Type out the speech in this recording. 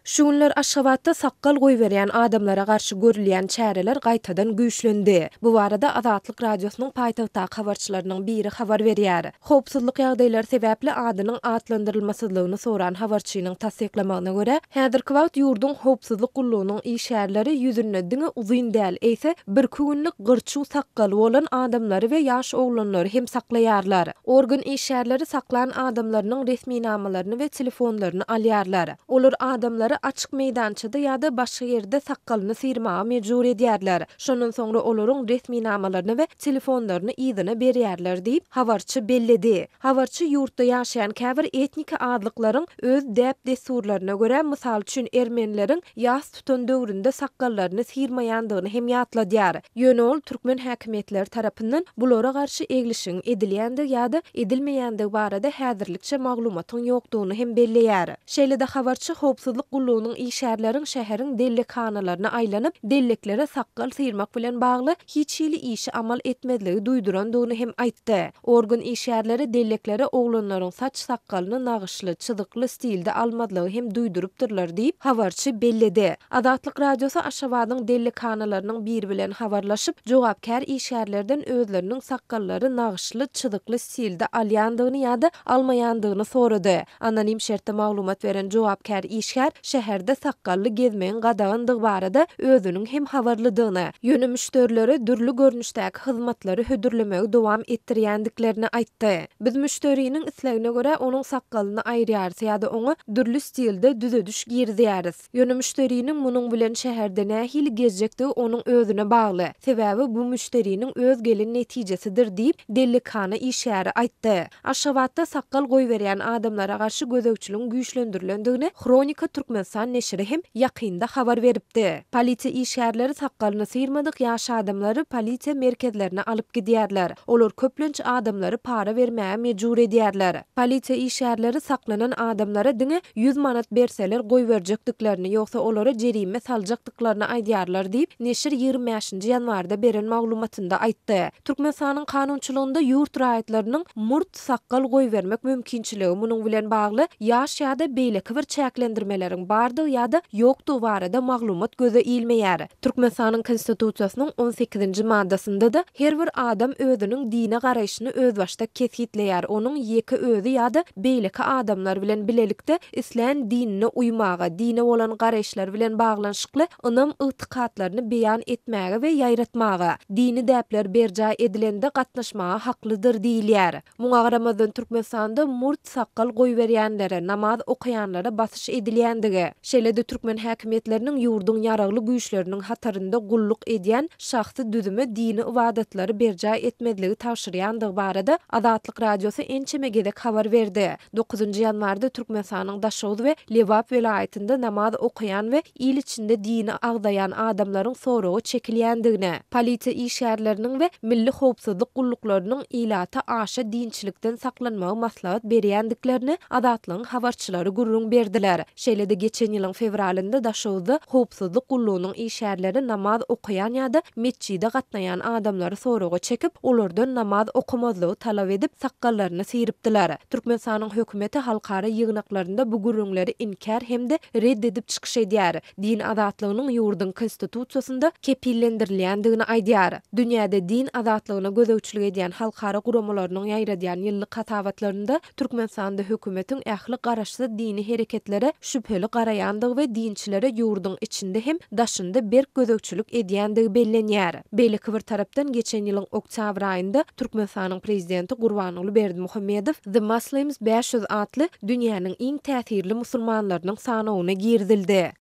Şu günler Aşgabatda sakgal goýberýän adamlara garşy görülýän çäreler gaýtadan güýçlendi. Bu barada Azatlyk Radiosynyň paýtagtdaky habarçylarynyň biri habar berýär. Howpsuzlyk ýagdaýlary sebäpli adynyň atlandyrylmasyzlygyny soran habarçynyň tassyklamagyna görä, häzirki wagt ýurduň howpsuzlyk gullugynyň işgärleri ýüzünde diňe uzyn däl, eýse, birki günlük gyrçuw sakgaly bolan adamlary we ýaş oglanlary hem saklaýarlar. Organ işgärleri saklan adamlarynyň resminamalaryny we telefonlaryny alýarlar. Olar adamlary açyk meýdançada ýa-da başga ýerde sakgalyny syrmaga mejbur edýärler. Şondan soňra olaryň resminamalaryny we telefonlaryny yzyna berýärler diýip, habarçy belledi. Habarçy ýurtda ýaşaýan käbir etniki azlyklaryň öz däp-dessurlaryna görä, mysal üçin, ermenileriň ýas tutan döwründe sakgallaryny syrmaýandygyny hem ýatladýar. Ýöne ol türkmen häkimiýetleri tarapyndan bulara garşy eglişigiň edilýändigi ýa-da edilmeýändigi barada häzirlikçe maglumatyň ýokdugyny hem belleýär. Şeýle-de habarçy howpsuzlyk gullugynyň işgärleriň şäheriň dellekhanalaryna aýlanyp, delleklere sakgal syrmak bilen bagly hiç hili işi amal etmezligi duýdurandygyny hem aýtdy. Organ işgärleri delleklere oglanlaryň saç-sakgalyny nagyşly, çyzykly stilde almazlygy hem duýdurypdyrlar diýip, habarçy belledi. Azatlyk Radiosy Aşgabadyň dellekhanalarynyň biri bilen habarlaşyp, jogapkär işgärlerden özleriniň sakgallary nagyşly, çyzykly stilde alýandygyny ýa-da almaýandygyny sorady. Anonim şertde maglumat beren jogapkär işgär şäherde sakgally gezmegiň gadagandygy barada özüniň hem habarlydygyny, ýöne müşderilere dürli görnüşdäki hyzmatlary hödürlemegi dowam etdirýändiklerini aýtdy. Biz müşderiniň islegine görä onuň sakgalyny aýyrýarys ýa-da oňa dürli stilde düzediş girizýäris. Ýöne müşderiniň munuň bilen şäherde nähili gezjekdigi onuň özüne bagly. Sebäbi bu müşderiniň öz gelen netijesidir diýip, dellekhana işgäri aýtdy. Aşgabatda sakgal goýberýän adamlara garşy gözegçiligiň güýçlendirilendigini Hronika Türkmenistan neşiri hem ýakynda habar beripdi. Polisiýa işgärleri sakgalyny syrmadyk ýaş adamlary polisiýa merkezlerine alyp gidýärler. Olar köplenç adamlary para bermäge mejbur edýärler. Polisiýa işgärleri saklanan adamlara diňe 100 manat berseler goýberjekdiklerini, ýogsa olara jerime saljakdyklaryny aýdýarlar diýip, neşir 25-nji ýanwarda beren maglumatynda aýtdy. Türkmenistanyň kanunçylygynda ýurt raýatlarynyň murt, sakgal goýbermek mümkinçiligi, munuň bilen bagly ýaş ýa-da beýleki bir çäklendirmeleriň bardygy ýa-da ýokdugy barada maglumat göze ilmeýär. Türkmenistanyň Konstitusiýasynyň on sekizinji maddasynda-da her bir adam özüniň dine garaýşyny özbaşdak kesgitleýär, onuň ýeke özi ýa-da beýleki adamlar bilen bilelikde islän dinine uýmaga, dine bolan garaýyşlary bilen baglanyşykly ynam-ygtykatlaryny beýan etmäge we ýaýratmaga, dini däpler berjaý edilende gatnaşmaga haklydyr diýilýär. Muňa garamazdan Türkmenistanda murt sakgal goýberýänlere, namaz okaýanlara basyş edilýändigi, şeýle-de türkmen häkimiýetleriniň ýurduň ýaragly güýçleriniň hatarynda gulluk edýän şahsy düzüme dini ybadatlary berjaý etmezligi tabşyrýandygy barada Azatlyk Radiosy ençeme gezek habar berdi. Dokuzynjy ýanwarda Türkmenistanyň Daşoguz we Lebap welaýatynda namaz okaýan we il içinde dini agzaýan adamlaryň soraga çekilýändigini, polisiýa işgärleriniň we milli howpsuzlyk gulluklarynyň ilata aşa dinçilikden saklanmagy maslahat berýändiklerini Azatlygyň habarçylary gürrüň berdiler. Şeýle-de geçen ýylyň fewralynda Daşoguzda howpsuzlyk gullugynyň işgärleri namaz okaýan ýa-da metjide gatnaýan adamlary soraga çekip, olardan namaz okamazlygy talap edip, sakgallaryny syrypdylar. Türkmenistanyň hökümeti halkara ýygnaklarynda bu gürrüňleri inkär hem-de red edip çykyş edýär. Din azatlygynyň ýurduň Konstitusiýasynda kepillendirilýändigini aýdýar. Dünýäde din azatlygyna gözegçilik edýän halkara guramalarynyň ýaýradýan ýyllyk hasabatlarynda Türkmenistanda hökümetiň ähli garaşsyz dini hereketlere şübheli garaýandygy we dinçilere ýurduň içinde hem daşynda berk gözegçilik edýändigi bellenýär. Beýleki bir tarapdan, geçen ýylyň oktýabr aýynda Türkmenistanyň prezidenti Gurbanguly Berdimuhamedow The Muslims 500 atly dünýäniň iň täsirli musulmanlarynyň sanawyna girizildi.